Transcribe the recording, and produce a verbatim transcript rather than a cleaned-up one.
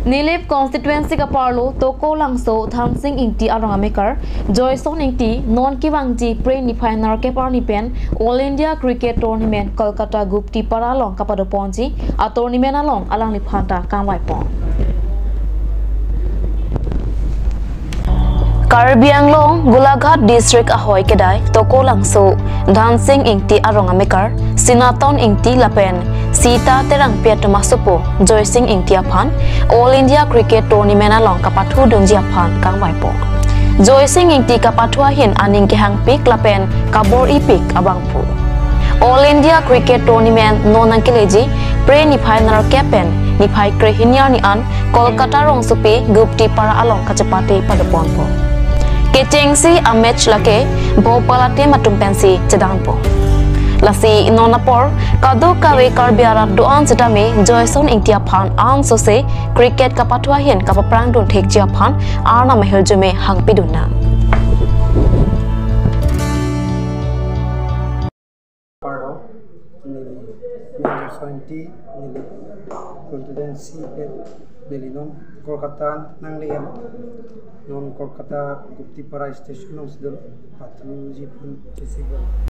Nilip constituency kaparlo Tokolangso Dhansing Ingti arong amekar Joyson Ingti non kevangji Phre niphai nerkep arni pen All India Cricket Tournament Kolkata Guptipara along kapadoponji a-tournament along alangliphan ta kangvaipon. Karbi Anglong Golaghat District ahoi kedai Tokolangso Dhansing Ingti arong amekar Sinaton Ingti lapen Sita Terangpi atum asopo Joysing Ingti aphan All India Cricket Tournament along kapathudunji aphan kangvaipon. Joysing Ingti kapathu ahin aning kehangpik lapen kabor-ipik abangphu. All India Cricket Tournament non nangkeleji Phre niphai nerkep pen niphai krehini arni an Kolkata rongsopi Guptipara along kachepate padoponpo. Kechengsi a-match lake Bhopal a-team atum pensi chedangpo. Lasi non apor kadokave Karbi arat do-an setame Joyson Ingti aphan ansose cricket kapathu ahin kapaphrangdun thekji aphan Arnam ahirjume hangpidunnang. Pardo, neli, neli Joyson Ingti, neli constituency pen neli non Kolkata nangle-et, non Kolkata Guptipara station alongsi dolo, pathuji pun chesik dolo.